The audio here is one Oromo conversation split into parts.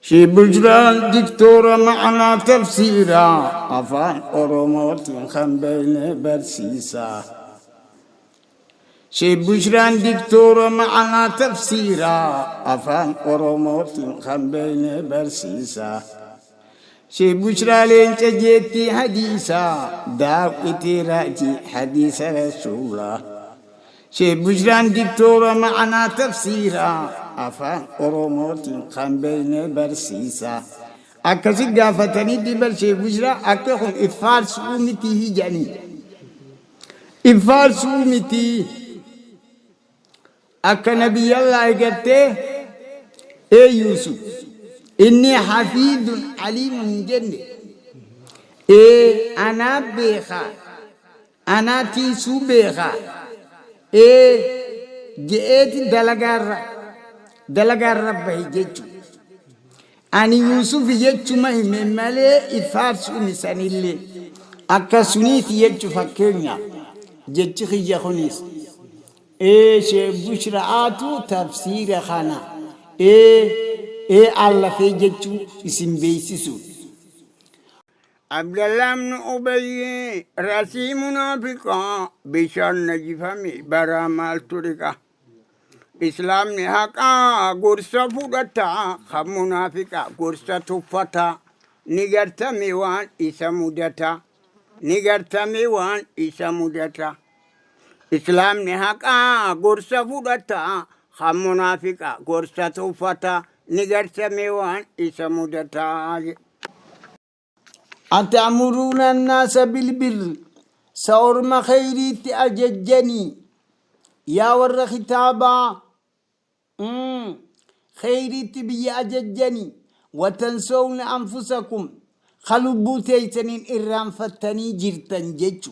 Shii Bushraan diktoora ma'anaa tafsiiraa afaan Oromootiin kan beekne barsiisaa. Shii Bushraan diktoora ma'anaa tafsiiraa afaan Oromootiin kan beekne barsiisaa. Shii Bushraa leenca jeettii hadiisaa daaw'itii raajii hadiisa rasuulaa. Sheikh Bushraan diktoora ma'anaa tafsiiraa afaan Oromootiin kan beekne barsiisa. Akkasi gaafatanii bar Sheikh Bushraa akka kun iffaarsuu miti jedhanii. Iffaarsuu miti. Akka nabiyyallaahi gartee ee Yuusuf inni hafiidun aliimun hin jenne ee anaa beekaa Anaa tiisuu beekaa ee je'eeti dalagaarra dalagaarra bahe jechu. Ani Yuusufi jechuma hime malee if faarsuumi sanillee. Akka suniiti jechu fakkeenyaaf jechi kiyya kunis. Ee Sheekh Bushra'aatu tafsiira kana ee ee allafee jechuu isin beeksisuudha. Abdallah ibn Ubayyi rasii munaafiqaa bishaan najifame baraa maaltu dhiqa. Islaamni haqaa gorsa fudhata kan munaafiqaa gorsa tuffata ni gartame waan isa mudata ni gartame waan isa mudata. Islaamni haqaa gorsa fudhata kan munaafiqaa gorsa tuffata ni gartame waan isa mudata. Ata'muruuna annaasa bilbirri sa orma kheyriitti ajajjanii yaa warra kitaabaa kheyriitti biyya ajajjanii watansawna anfusakum ka lubbuu teeysaniin irraanfattanii jirtan jechu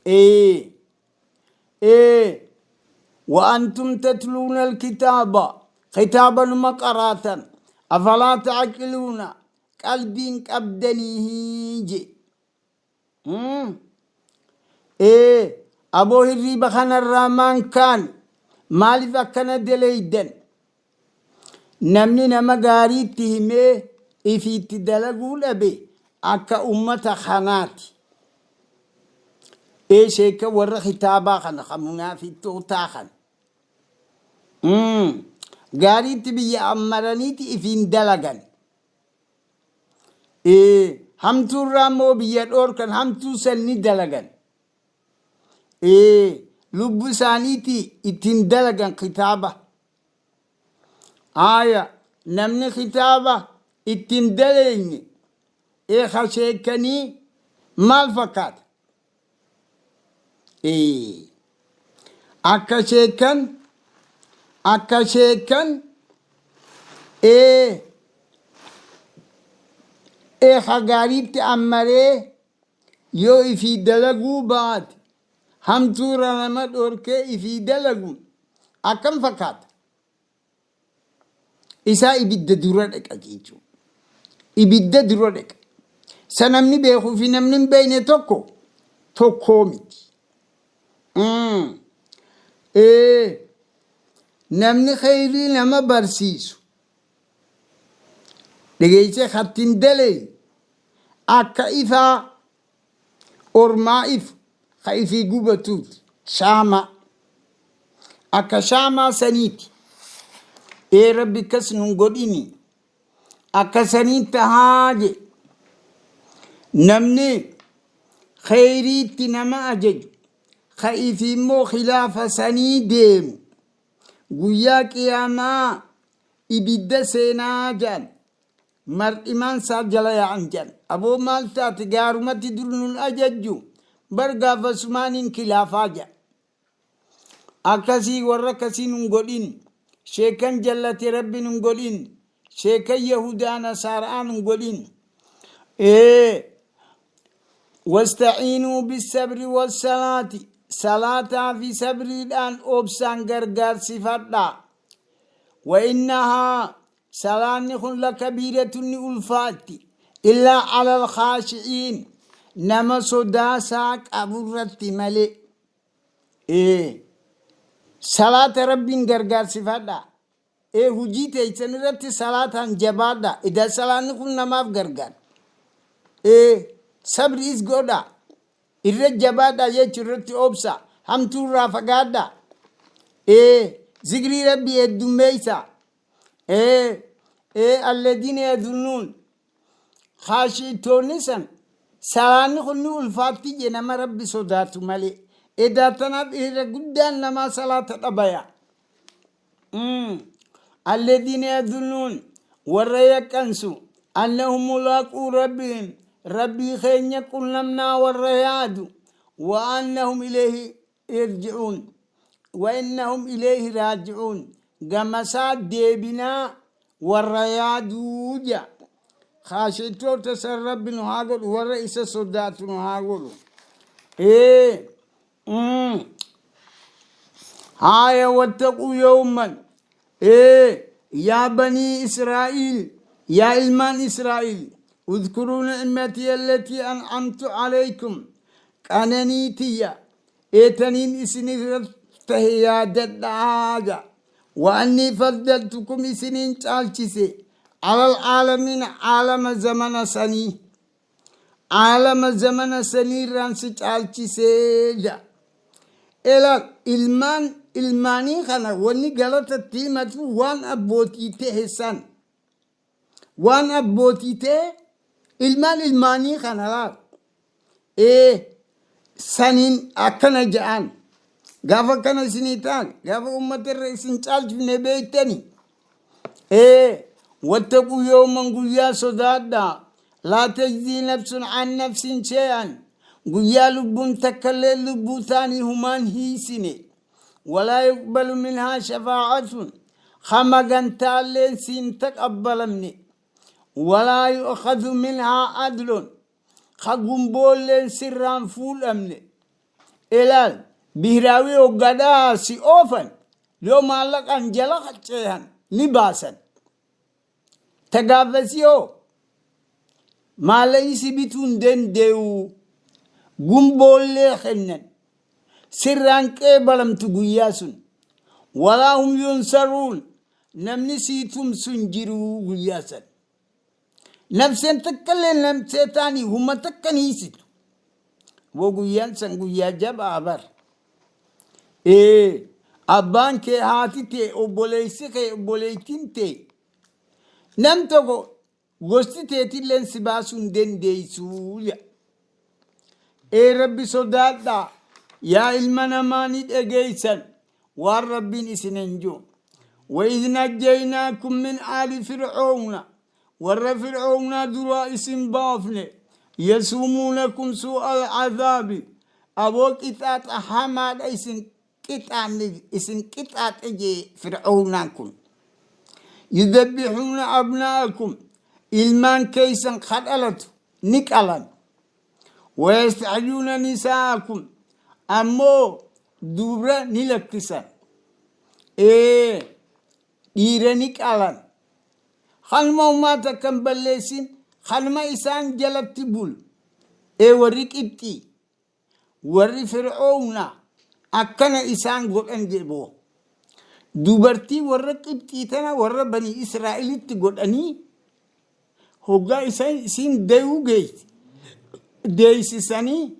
ee Ee, wa antum tatluuna alkitaaba, kitaaba numa qaraatan, afalaa ta'aqiluuna, qalbiin qabdanii je. Ee, aboo hirriiba kanarraa maan kaan maaliif akkana daleeydan? Namni nama gaariitti himee ifiitti dalaguu dhabe akka ummata kanaati. Ee sheeka warra kitaabaa kana kan munaafiqtootaa kana. Gaariitti biyya ammaraniiti ifiin dalagan. Ee hamtuurraa immoo biyya dhoorkan hamtuu san ni dalagan. Ee lubbu isaaniiti ittiin dalagan kitaaba. Aaya namni kitaaba ittiin daleenye ee ka sheekanii maal fakkaata? Ee akka sheekan akka sheekan ee ee ka gaariitti ammaree yoo ifii dalaguu baate hamtuurra nama dhorkee ifii dalagu akkam fakkaata? Isaa ibidda dura dhaqa jechuudha. Ibidda dura dhaqa. Isa namni beekuu fi namni hin beekne tokko tokkoo miti. Namni kheyrii nama barsiisu dhageessee kattiin daleey akka ifaa ormaa ifu ka ifii gubatuuti shaamaa akka shaamaa saniiti ee rabbi akkas nun godhini akka sanii tahaa je namni kheyriitti nama ajaju ka ifii immoo khilaafa sanii deemu guyyaa qiyaamaa ibidda seenaa jedhan Mar'imaan isaa jala yaa'an jedhan. Aboo maal taate gaarumatti dur nun ajajju bar gaafasumaaniin kilaafaa jedhan. Akkasii warra akkasii nun godhin. Sheekan jallate rabbi nun godhin. Sheekan Yahudaa Nasaara'aa nun godhin. Ee wasta'iinuu bisabri wassalaati salaataa fi sabriidhaan obsaan gargaarsifadhaa. Wa innahaa Salaanni kun lakabiiratun ni ulfaatti. Illaa alal khaashi'iin nama sodaasaa qaburratti malee. Ee salaata rabbiin gargaarsifadha. Ee hujii teeysan irratti salaataan jabaadha. Edaa salaanni kun namaaf gargaara. Ee sabriis godha. Irra jabaadha jechu irratti obsa. Hamtuu irraa fagaadha. Ee zikrii Rabbii heddummeeysa. Ee ee alladiina yadunnuun Khaashi'toonni san salaanni kun ni ulfaatti je nama Rabbi sodaatu malee. Edaa tanaaf irra guddaan namaa salaata dhabaya. Alladhiina yadhunnuun warra yaqqansu annahum mulaaquu rabbihim Rabbii keenya qunnamnaa warra yaadu wa annahum ilayhi yarji'uun wa innahum ilayhi raaji'uun gamasaa deebinaa warra yaaduu jedha. Khaashitoota san Rabbi nu haa godhu warra isa sodaatu nu haa godhu. Ee Haaya wattaquu yawman ee yaa banii Israa'iil yaa ilmaan Israa'iil udkuruu ni'matii allatii an'amtu alaykum qananii tiyya eetaniin isin irratti tahe yaadadhaa ja wa annii faddaltukum isiniin caalchise alal aalamiin aalama zamana sanii Aalama zamana saniirraan si caalchisee ja'a. Elaal ilmaan ilmaanii kana wanni galata itti himatu waan abbootii ta'e san. Waan abbootii ta'e ilmaan ilmaanii kana laal. Ee saniin akkana ja'an. Gaafa akkana isinii ta'an gaafa uummata irra isin caalchifne beektani. Ee wattaquu yawman guyyaa sodaadhaa laa tajzii nafsun an nafsin shay'an guyyaa lubbuun takkallee lubbuu taanii humaan hiisine walaa yuqbalu minhaa shafaa'atun ka magantaalleen siin taqabbalamne walaa yu'khadhu minhaa adlun ka gumboolleen sirraan fuudhamne Ilaal, bihiraawii hoggadhaa si oofan yoo maallaqaan jala ceehan ni baasan. Ta gaafasii hoo maallaqni si bituu hin dandee'u. Gumboollee kennan. Sirraan qeebalamtu guyyaa sun. Walaa hum yunsaruun namni sii tumsu hin jiru guyyaa san. Nafseen takkallee namsee taanii huma takka hin hiisitu. Woo guyyaan san guyyaa jabaa bar. Ee abbaan kee haati tee obboleessi kee obboleettiin tee nam tokko gosti teetilleen si baasuu hin dandeessuu jedha. Ee Rabbi sodaadhaa yaa ilma namaa ni dhageessan waan Rabbiin isin hin jiru. وإذ نجيناكم من آل فرعون warra fir'oownaa duraa isin baafne yasuumuunakum suu'al azaabi aboo qixaaxa hamaadha isin qixaanne isin qixaaxe jee fir'oownaan kun yudabbixuuna abnaa'akum ilmaan keeysan ka dhalatu ni qalan wayastaxyuuna nisaa'akum ammoo dubra ni lakkisan ee dhiira ni qalan Kanuma homaa takka hin balleessin, kanuma isaan jalatti bulu. Ee warri Qibxii, warri Fir'oownaa akkana isaan godhan jedhe boo. Dubartii warra Qibxii tana warra Bani Israa'elitti godhanii hoggaa isaan isiin dayuu geessi deessisanii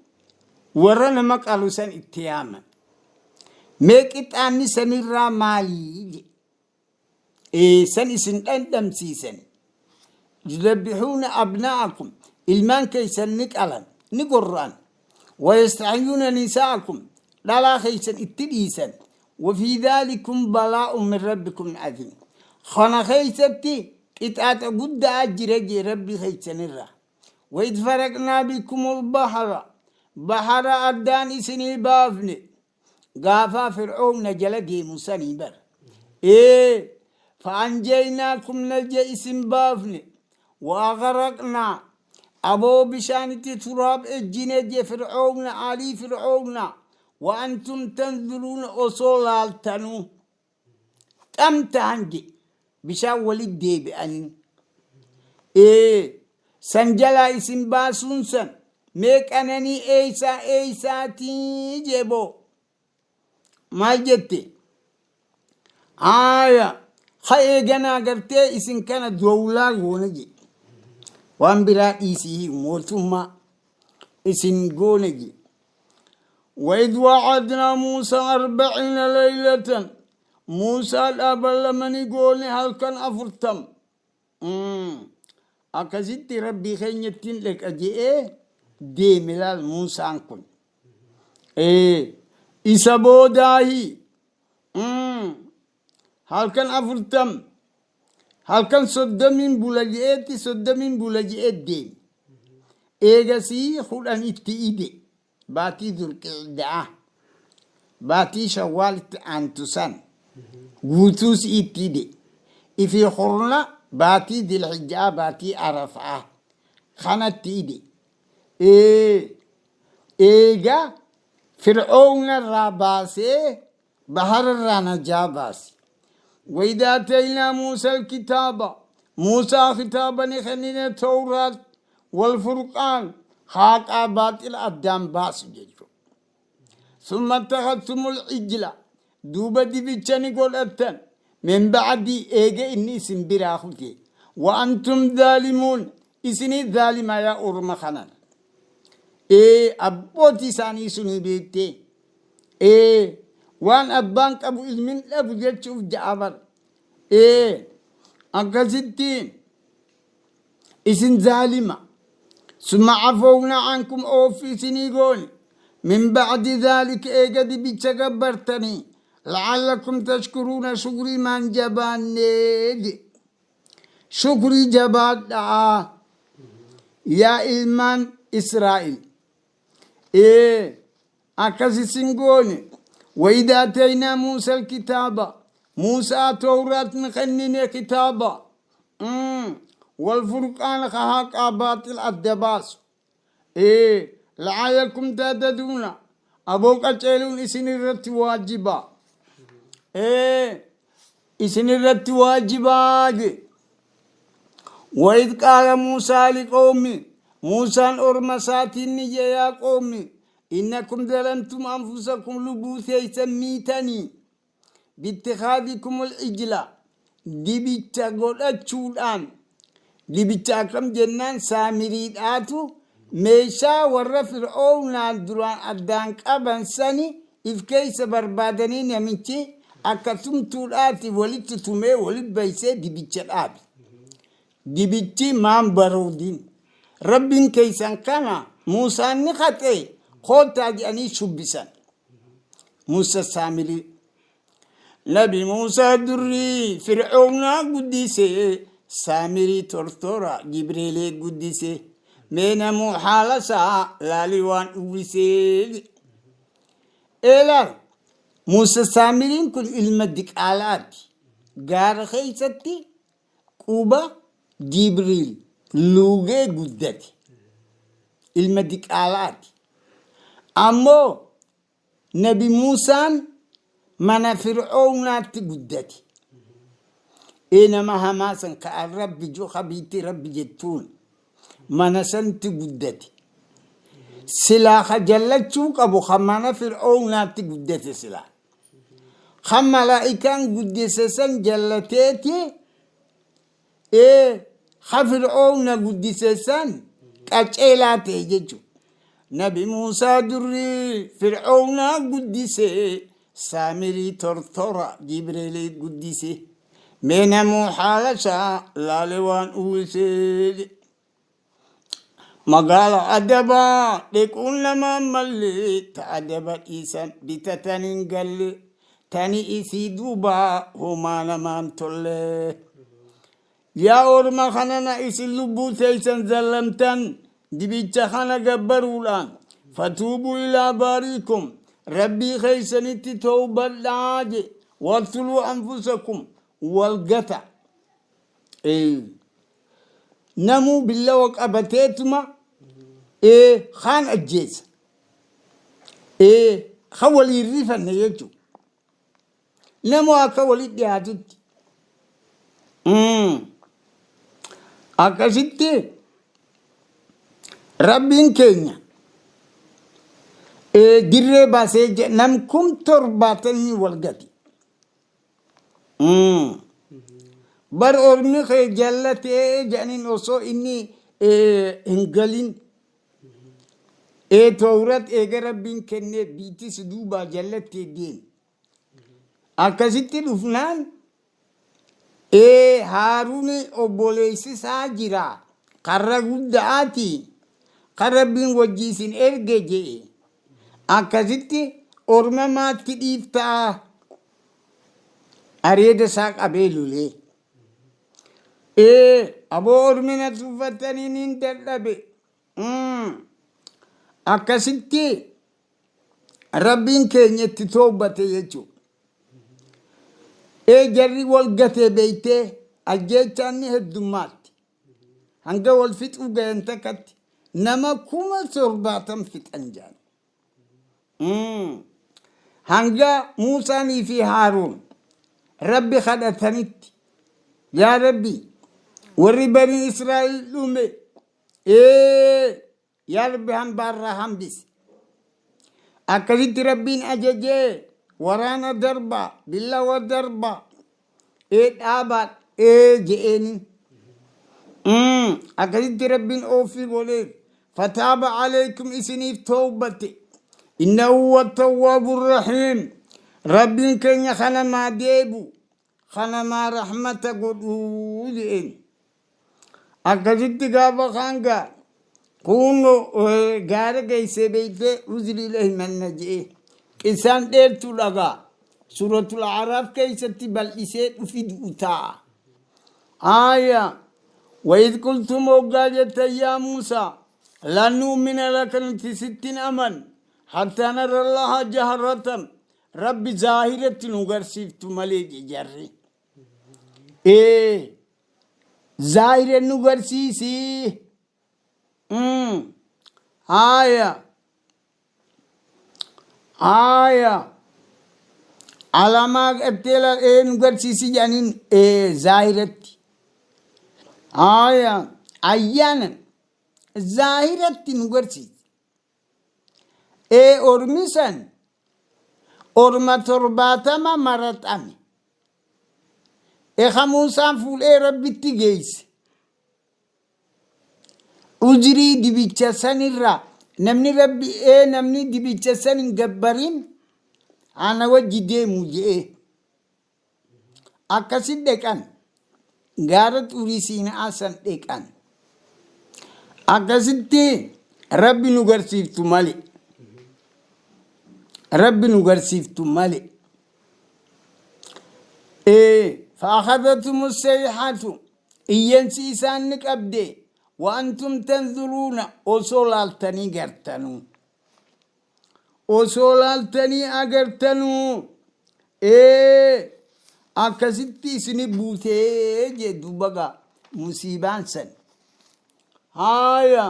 warra nama qalu san itti yaaman. Mee qixaanni sanirraa maalii jedhe. Ee san isin dhandhamsiisan. Yudabbixuuna abnaa'akum ilmaan keessan ni qalan ni gorra'an. Wayastahyuuna nisaa'akum dhalaa keessan itti dhiisan. Wafii dhaalikum balaa'un min rabbikum aziim. Kana keessatti qixaaxa guddaa jira jee rabbi keessanirraa. Waid faraqnaa bikumul bahara bahara addaan isinii baafne. Gaafaa fir'oowna jala deemu sanii bar. Ee fa'anjeeynaakum naja isin baafne wa agharaqnaa aboo bishaanitti turaab ejjine je fir'oowna aalii fir'oowna wa antum tanzuruuna osoo laaltanuu xam tahan je bishaan walit deebi'anii ee san jalaa isin baasuun san mee qananii eeysaa eeysaatii jee boo maal jette haaya Ha eeganaa gartee isin kana dowlaa goone jedhe. Waan biraa dhiisii mootummaa isin goone jedhe. وإذ وعدنا موسى 40 ليلة موسى dhaaballamanii goone halkan 40. Akkasitti Rabbii keenyattiin dhaqa je'ee deeme laal Muusaan kun. Isa boodaahi halkan 40 halkan 30n bula je'eetti 30n bula je'ee deeme. Eegasii 10 itti ide baatii Dhulqicdaa baatii Shawwaalitti aantu san guutuus itti ide. Ifi kurna baatii Dhilhijjaa baatii Arafaa kanatti ide. Eega Fir'oowna irraa baasee bahara irraa najaa baase. وإذا آتينا موسى الكتاب موسى kitaaba ni kennine Tawraat والفرقان haqaa baaxila addaan baasu jechuudha. ثم اتخذتم العجل duuba dibicha ni godhattan من بعده eega inni isin biraa kute وأنتم ظالمون isinii zaalima yaa orma kanan. Abbootii isaanii sunii beektee waan abbaan qabu ilmin dhabu jechuuf ja'a bar. Akkasitti isin zaalima. ثم عفونا عنكم oofi isinii goone من بعد ذلك eega dibicha gabbartanii لعلكم تشكرون shukrii maan jabaannee je. Shukrii jabaadhaa yaa ilmaan Israa'el. Akkas isin goone. وإذا آتينا موسى الكتاب موسى توراة ni kennine kitaaba والفرقان haqa baaxil adda baasu. لعلكم تهتدون aboo qaceeluun isin irratti waajiba. Isin irratti waajibaa je. وإذ قال موسى لقومه Muusaan orma isaatiin ni jedhe يا قوم إنكم ظلمتم أنفسكم lubbuu teeysan miitanii باتخاذكم العجل dibicha godhachuudhaan. Dibicha akkam jennaan saamiriidhaatu meeshaa warra Fir'oownaan duraan addaan qaban sani if keessa barbaadanii namichi akka tumtuudhaati walitti tumee walitti baysee dibicha dhaabe. Dibichi maan baroodin. Rabbiin keessan kana Muusaan ni haxee koottaa jedhanii shubbisan. Muusa Saamirii. Nabi Muusaa durrii Fir'oownaa guddisee Saamirii tortora Jibriilee guddisee mee namuu haala isaa laalii waan uwwisee. Eelaal Muusa Saamiriin kun ilma diqaalaati. Gaara keessatti quba Jibriil luugee guddate. Ilma diqaalaati. Ammoo Nabi Muusaan mana Fir'oownaatti guddate. Nama hamaa san ka Rabbi ju kabiitti Rabbi jettuun mana santti guddate. Silaa ka jallachuu qabu ka mana Fir'oownaatti guddate silaa. Ka malaa'ikaan guddise san jallateeti ka Fir'oowna guddise san qaceelaa ta'e jechuudha. Nabi Muusaa durrii Fir'oownaa guddise Saamirii tortora Jibriilii guddise. Mee namuu haala isaa laale waan uwwisee. Magaala adabaa dhiquun namaan malle ta adaba dhiisan bitatan hin galle tani isii duubaa homaa namaan tolle. Yaa orma kanana isin lubbuu teessan zallamtan dibicha kana gabbaruudhaan فتوبوا إلى بارئكم rabbii keessanitti tawbadhaa je واقتلوا أنفسكم wal gata. Namuu billawa qabateetuma kaan ajjeesa. Kan waliin rifanne jechuudha. Namuu akka walitti dhiyaatutti. Akkasitti Rabbiin keenya dirree baasee nam 70,000 wal gati. Bar ormi kee jallatee jedhaniin osoo inni hin galin. Ee Towrat eega Rabbiin kennee biitti si duubaa jallattee deemi. Akkasitti dhufnaan ee Haaruuni obboleessi isaa jira karra gudda'aati kan Rabbiin wajji isin erge je'e. Akkasitti orma maatti dhiiftaa? Areeda isaa qabee lolee. Ee aboo ormi na tuffatanii niin dadhabe. Akkasitti Rabbiin keenya itti toobbate jechuudha. Ee jarri wal gatee beektee ajjeechaan ni heddummaatti. Hanga wal fixuu gayan takkatti nama 70,000 fixan jedhan. Hanga Muusaanii fi Haaruun Rabbi kadhatanitti yaa Rabbi warri banii Israa'el dhume ee yaa Rabbi hambaarraa hambisi. Akkasitti Rabbiin ajajee waraana darbaa billawa darbaa ee dhaabaa ee je'eeni. Akkasitti Rabbiin ooffii godheef fataaba alaykum isiniif towbate innahu huwa tawwaabu rahiim Rabbiin keenya kanamaa deebu kanamaa rahmata godhuu je'een. Akkasitti gaafa kaan gaa kuunno gaara geessee beektee uzriila himanna je'ee. Qissaan dheertuu dhagaa suuratul A'raaf keessatti bal'isee dhufi du'u taa'a. Aaya wayid qultum hoggaa jettan yaa Muusaa lan nu'mina laka nuti sittin aman hattaa nara Allaha jaharatan Rabbi zaahiratti nu garsiiftu malee je jarri. Ee zaahira nu garsiisi. Haaya. Haaya. Alamaa gartee ee nu garsiisi jedhaniin ee zaahiratti. Haaya. Ayyaana zaahiratti nu garsiisi. Ee ormi san orma 70 maraxame. Eka Muusaan fuudhee Rabbitti geesse. Uzrii dibicha sanirraa namni Rabbi ee namni dibicha san hin gabbarin ana wajji deemu je'ee. Akkasi dheqan gaara Xuurii Siina'aa san dheqan. Akkasitti Rabbi nu garsiiftu male. Rabbi nu garsiiftu male. Fa'akhadhatumu sayhatu iyyansi isaan ni qabde wa antum tanzuruuna osoo laaltanii gartanuu. Osoo laaltanii agartanuu ee akkasitti isini buutee jee duuba gaa musiibaan san. Haaya.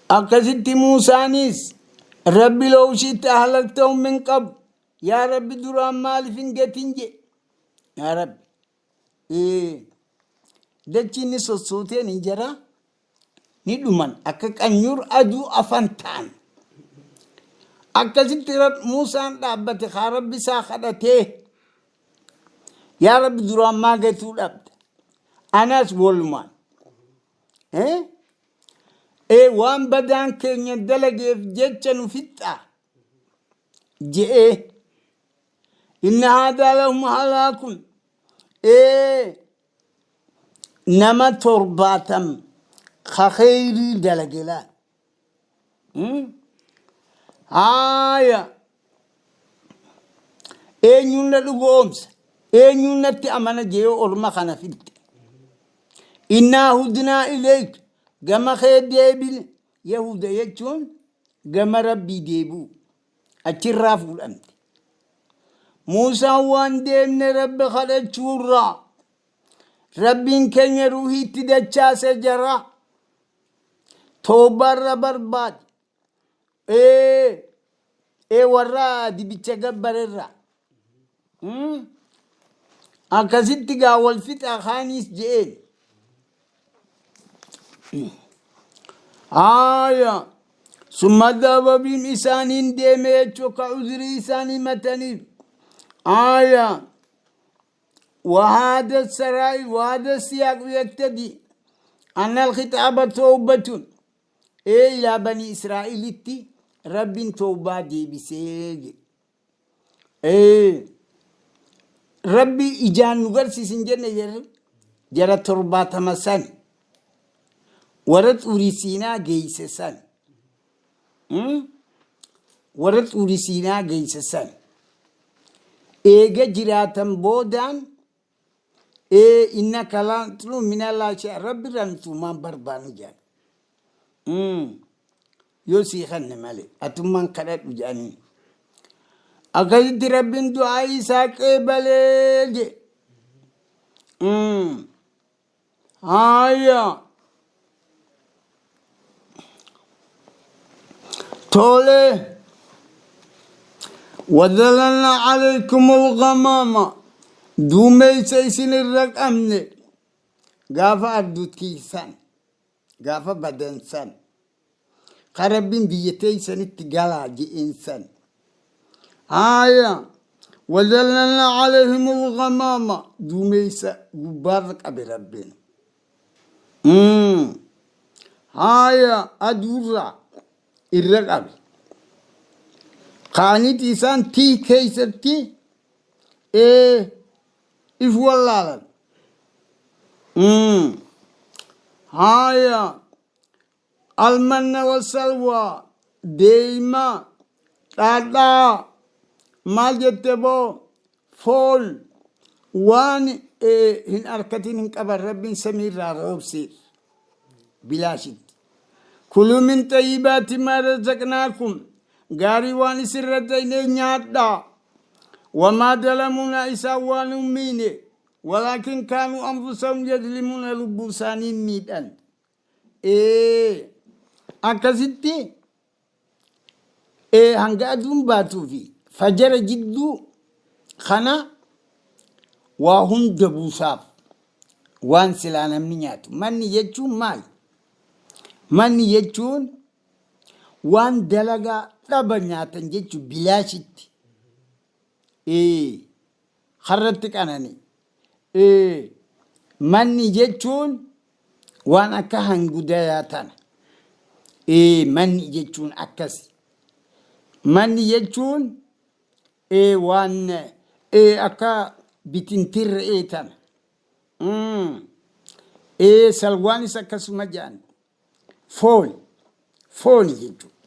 Akkasitti Muusaanis Rabbi law shi'ta ahlaktahum min qabl yaa Rabbi duraan maaliif hin gatin jee yaa Rabbi dachiin ni sossooteen hin jara ni dhuman akka qanyuur aduu afan ta'an. Akkasitti Muusaan dhaabbate kaa Rabbi isaa kadhatee yaa Rabbi duraan maa gatuu dhabda anas walumaan waan badaan keenya dalageef jecha nu fixxa je'ee inna haadaa lahum halaakun ee nama 70 ka kheyrii dalage laal. Haaya eenyuun na dhugoomsa eenyuun natti amana jee orma kana fixxe. Innaa hudnaa ileeyk gama kee deebine yahuda jechuun gama rabbii deebi'u achirraa fuudhamte. Muusaan waan deemne Rabbi kadhachuurraa Rabbiin keenya ruuhii itti dachaase jara toobaarra barbaade ee ee warra dibicha gabbarerra akkasitti gaa wal fixa kaaniis je'een. Haaya summa dhahaba bihim isaaniin deeme jechuu ka uzrii isaan himataniif. Aya وهذا السراي وهذا السياق يقتضي أن الخطاب توبة إلى بني إسرائيل رب توبة دي بسيج إيه ربي إجان نغرسي جنة جرى 70 سنة ورد أوريسينا جيس سن ورد أوريسينا جيس سن إيجا جراتن بودان إيه إنك لا تلو من الله شيء ربي رمتو ما بربانو جان yoo sii kanne malee atummaan kadhadhu jedhanii. Akkasitti Rabbiin du'aa isaa qeebalee je. Haaya. Tole. وظللنا عليكم الغمامة duumeysa isin irra qabne gaafa adduttiisan gaafa badansan ka Rabbiin biyya teeysanitti galaa je'eensan. Haaya wazallalna alayhim alghamaama duumeysa gubbaarra qabe Rabbiin. Haaya aduurraa irra qabe. Kaaniti isaan tii keeysatti if wallaalan. Haaya almanna wasalwaa deeyma dhaadhaa maal jette boo foon waan hin arkatin hin qaban Rabbiin samiirraa roobseef bilaashitti. Kuluu min xayyibaati maa razaqnaakum gaarii waan isin razaqne nyaadhaa. Wamaa dalamuunaa isaan waan hin miine walaakin kaanuu anfusahum yazlimuuna lubbuu isaanii miidhan. Akkasitti hanga aduun baatuu fi fajara jidduu kana waa hunda buusaaf waan silaa namni nyaatu. Manni jechuun maali? Manni jechuun waan dalagaa dhaba nyaatan jechuun bilaashitti. Harratti qanani. Manni jechuun waan akka hangudayaa tana. Manni jechuun akkasi. Manni jechuun waan akka bitintirre'ee tana. Salwaanis akkasuma jedhan. Foon fooni jechuudha.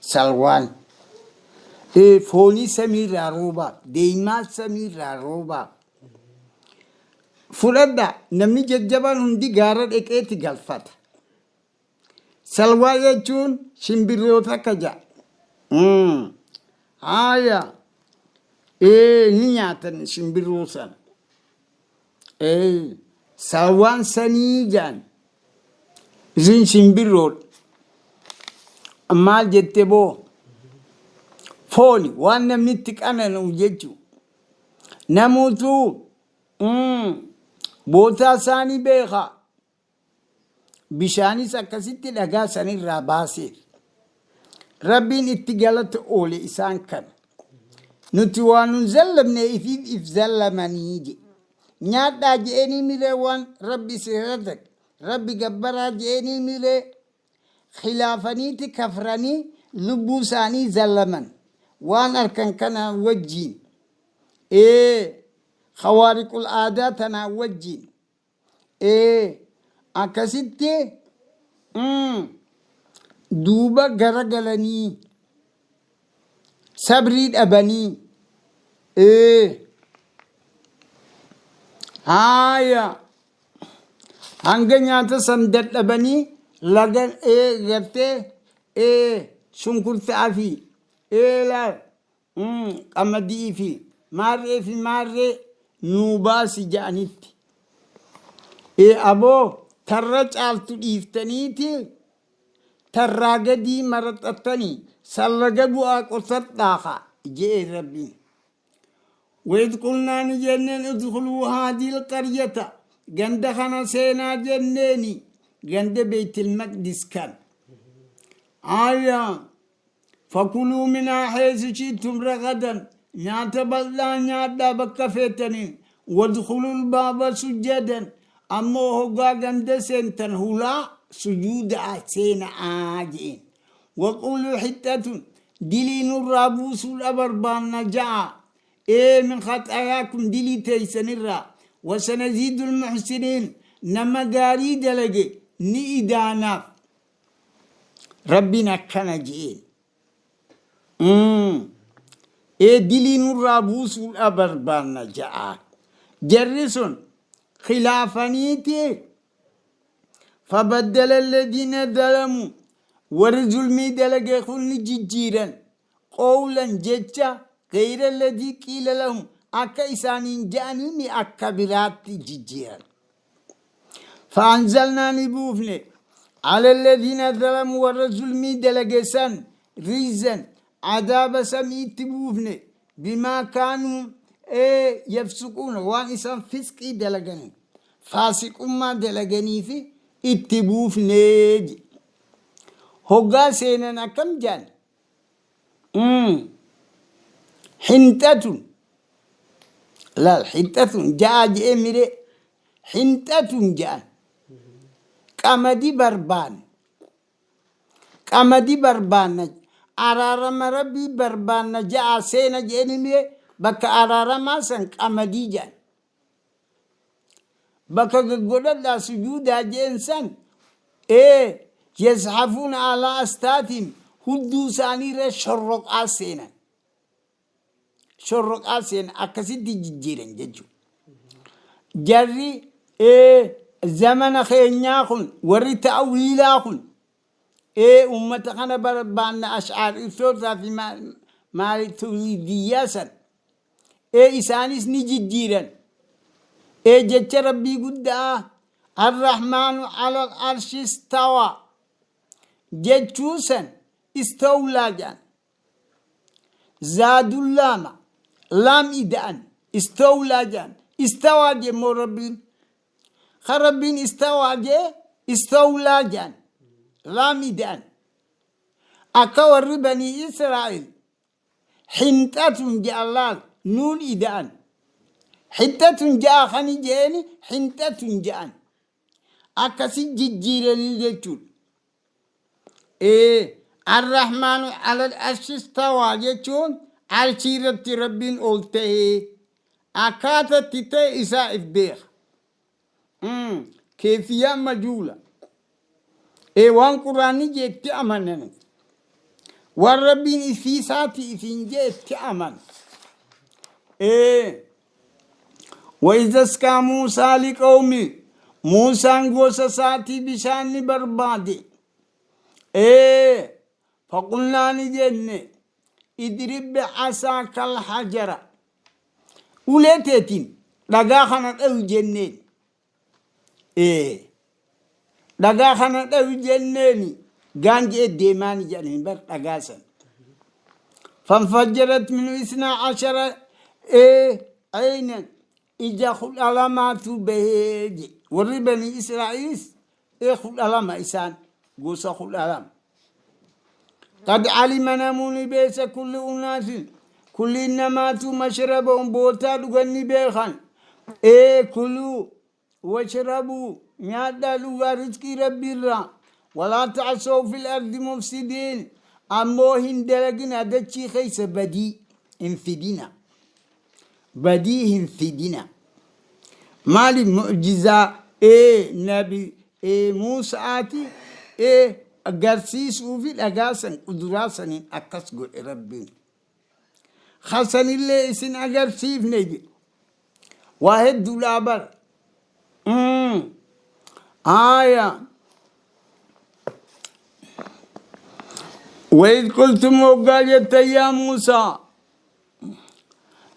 Salwaan. Foonii samiirraa roobaaf deemaa samiirraa roobaaf. Fudhadhaa namni jajjabaan hundi gaara dhaqeeti galfata. Salwaa jechuun shimbirroota akka ja'a. Haaya. Ni nyaatan shimbirroo sana. Salwaan sanii ja'an. Isin shimbirroodha. Maal jette boo? Fooni waan namni itti qanani'u jechuudha. Namuutu bootaa isaanii beeka. Bishaanis akkasitti dhagaa sanirraa baaseef. Rabbiin itti galata oole isaan kana. Nuti waan nun zallamne ifiif if zallamanii jedhe. Nyaadhaa je'eenii miree waan Rabbi isin razaqe. Rabbi gabbaraa je'eenii miree khilaafaniiti kafranii lubbuu isaanii zallaman. Waan arkan kana wajjiin. Khawaariqul aadaa tanaa wajjiin. Akkasitti duuba garagalanii sabrii dhabanii haaya hanga nyaata san dadhabanii laga gartee shunkurtaa fi qamadii fi maarree fi maarree nuu baasi ja'anitti. Aboo tarra caaltu dhiiftaniiti tarraa gadii maraxattanii san laga bu'aa qotadhaa kaa je'e Rabbiin. وإذ قلنا نجنن ادخلوا هذه القرية ganda kana seenaa jenneeni ganda Beytil Maqdis kan. Aya fakuluu minhaa haysu shi'tum ragadan Nyaata bal'aa nyaadhaa bakka feetaniin. Wadkhulul baaba sujjadan. Ammoo hoggaa ganda seentan hulaa sujuuda'a seena'aa je'een. Waquuluu hixxatun dilii nurraa buusuudha barbaanna ja'a. Ee min khaxaayaakum dilii teeysanirraa. Wasanaziidul muhsiniin nama gaarii dalage ni idaanaaf. Rabbiin akkana je'een. Ee dilii nurraa buusuudha barbaanna ja'a. Jarri sun khilaafaniiti fabaddala alladhiina zalamu warri zulmii dalage kun ni jijjiiran qawlan jecha gayra alladhii qiila lahum akka isaaniin ja'anii akka biraatti jijjiiran. Fa'anzalnaa ni buufne ala alladhiina zalamu warra zulmii dalage san rijzan adaaba samiitti buufne bimaa kaanuu ee yafsuquuna waan isaan fisqii dalaganii faasiqummaa dalaganii fi itti buufnee jedhe. Hoggaa seenan akkam jedhan? Hinxatun laal hinxatun ja'a je'ee miree hinxatun ja'an qamadi barbaanna qamadi barbaanna araarama rabbii barbaanna ja'a seena je'eni miree bakka araaramaa san qamadii ja'an Bakka gaggodhadhaa sujuudaa je'en san ee yazhafuuna alaa astaatiin hudduu isaaniirra shorroqaa seenan. Shorroqaa seenan akkasitti jijjiiran jechuudha. Jarri ee zamana keenyaa kun warri ta'wiilaa kun ee ummata kana barbaanna ash'aariftootaa fi maalituriidiyyaa san Ee isaanis ni jijjiiran. Ee jecha Rabbii gudda'aa Arrahmaanu alal arshi istawaa jechuu san istawlaa jedhan. Zaadullaama laam ida'an istawlaa jedhan. Istawaa jedhe immoo Rabbiin. Kan Rabbiin istawaa jedhe istawlaa jedhan. Laam ida'an. Akka warri banii Israa'el Hinxatun je'an laal nuun ida'an. Hixxatun je'aa kani je'eeni hinxatun je'an. Akkasi jijjiiranii jechuudha. Ee Arrahmaanu alal arshi istawaa jechuun arshii irratti Rabbiin ol ta'ee akkaata itti ta'e isaa if beeka. Keefiyyaan majuula. Ee waan qur'aanni jee itti amanan. Waan Rabbiin ifii isaati ifiin jee itti aman. Ee wayizaskaa Muusaa liqawmi Muusaan gosa isaatii bishaan ni barbaade. Ee faqulnaa ni jenne idrib bi'asaaka alhajara Ulee teetiin dhagaa kana dhawi jenneen. Ee dhagaa kana dhawi jenneeni gaangee deemaani jedhaniin bar dhagaa san. Fanfajjarat minu isnaa ashara ee aynan ija 12tu bahee jedhe. Warri banii Israa'ilis ee 12 isaan gosa 12. Qad alima namuu ni beesa kulli unaasin kulliin namaatuu mashrabahum bootaa dhugan ni beekan. Ee kuluu washrabuu nyaadhaa dhugaa rizqii rabbiirraa walaa ta'asaw fil ardi mufsidiin ammoo hin dalagina dachii keessa badii hin fidina. Badii hin fidina. Maali mu'jizaa ee nabi ee Muusa'aati ee garsiisuu fi dhagaa san quduraa saniin akkas godhe Rabbiin. Hasanillee isin agarsiifne jedhe. Waa hedduudhaa bara. Aaya. Wayid qultum hoggaa jettan yaa Muusaa.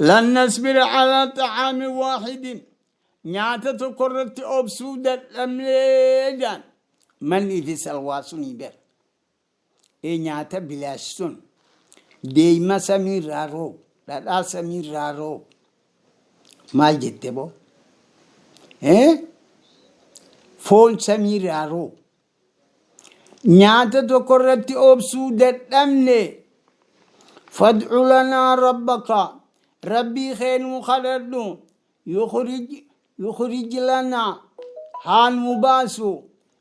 Lan nasbira alaa xa'aamin waahidin nyaata tokko irratti obsuu dadhabnee jedhan manni fi salwaa sunii ber ee nyaata bilaash sun deeyma samiirraa roobu dhadhaa samiirraa roobu maal jette boo ee foon samiirraa roobu Nyaata tokko irratti obsuu dadhabne. Fad'u lanaa rabbaka. Rabbii kee nuu kadhadhu, yukhrij yukhrij lanaa, haa nuu baasu,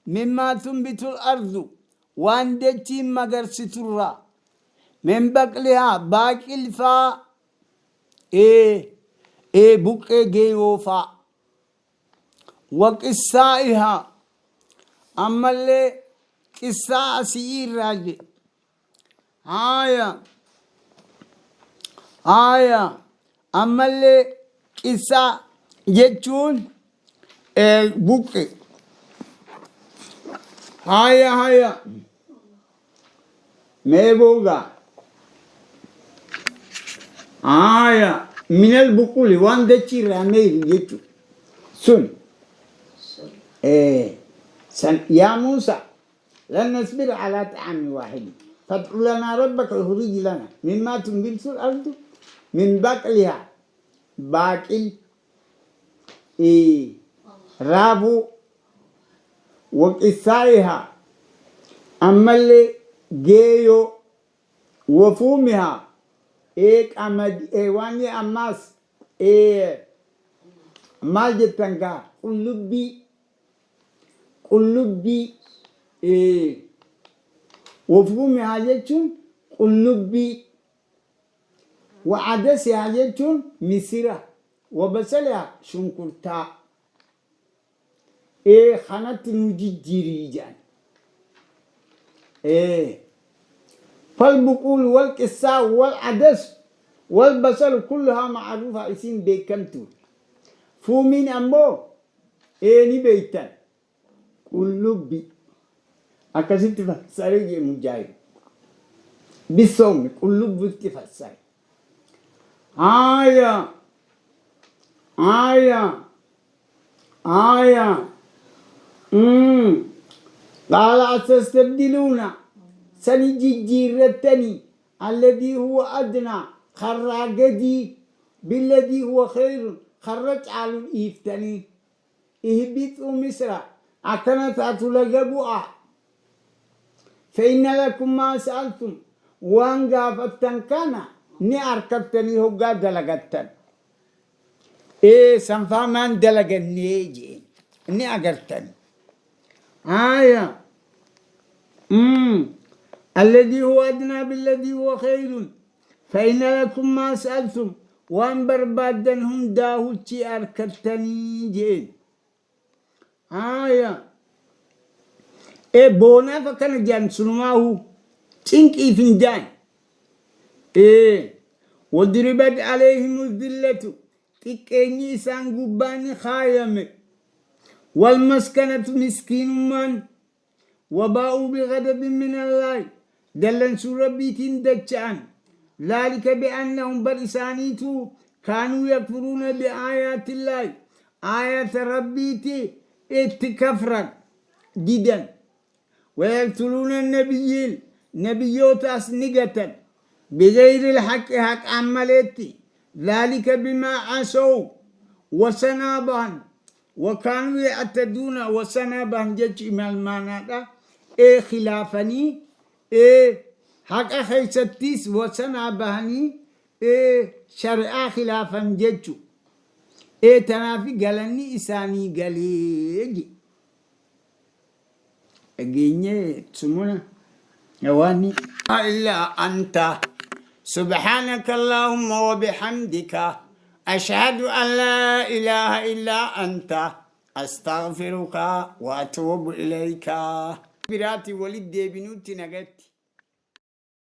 mimmaa tunbitul ardu, waan dachiin magarsiturraa, min baqlihaa, baaqil faa, ee ee buqqee geeyoo faa, wa qissaa'ihaa, ammallee qissaa'a si'ii irraa je. Haaya. Haaya. Ammallee qissaa jechuun buqqe. Haaya haaya. Mee boogaa. Haaya. Minal buquli waan dachii irraa meeyru jechuudha. Sun. San yaa Muusaa. Lan nasbira alaa xa'aamin waahidin fad'u lanaa rabbaka yukhrij lanaa mimmaa tunbitul ardu min baqlihaa baaqil raafuu wa qissaa'ihaa ammallee geeyoo wa fuumihaa qamadi waan ammaas maal jettan gaa qullubbii Qullubbii Wafuumihaa jechuun qullubbii Wa'adasihaa jechuun misira Wabasalihaa shunkurtaa Ee kanatti nu jijjiirii jedhan. Ee Falbuquulu walqissaa'u wal'adasu walbasalu kulluhaa ma'aruufa isiin beekamtuudha. Fuumiin ammoo Ee ni beektan. Qullubbi. Akkasitti fassare jee Mujaahid. Bisawmi qullubbitti fassare. Haaya. Haaya. Haaya. Qaala atastabdiluuna sani jijjiirrattanii alladii huwa adnaa karraa gadii billadii huwa khayrun karra caalu dhiiftanii ihbixuu misra akkana taatu laga bu'aa fa inna lakum maa sa'altum waan gaafattan kana ni arkattanii hoggaa dalagattan ee sanfaa maan dalagannee jeen ni agartan Aaya. Alladii huwa adnaa billadii huwa khayrun. Fa'inna lakum maa sa'altum waan barbaaddan hundaahuchi arkattanii jeen. Aaya. E boonaaf akkana jedhan sunumaahu cinqiif hin jaan. Ee wadribat alayhimu dhillatu xiqqeenyi isaan gubbaa ni kaayame. Walmaskanatu miskiinummaan wabaa'uu bighadabin minallaahi dallansuu Rabbiitiin dacha'an. Dhaalika bi'annahum bar isaaniitu kaanuu yakfuruuna bi'aayaatillaahi aayata Rabbiiti itti kafran didan. Wayaqtuluuna nabiyyiin nabiyyootaas ni gatan bigayri lhaqqi haqaan maleetti dhaalika bimaa asow wasanaa bahan wakaanuu ya'taduuna wasanaa bahan jechi maal maanaadha ee khilaafanii ee haqa keessattis wasanaa bahanii ee shari'aa khilaafan jechu ee tanaafi galanni isaanii galee je dhageenyee sumuna waanni إلا أنت سبحانك اللهم وبحمدك أشهد أن لا إله إلا أنت أستغفرك وأتوب إليك biraati walitti deebinutti nagatti.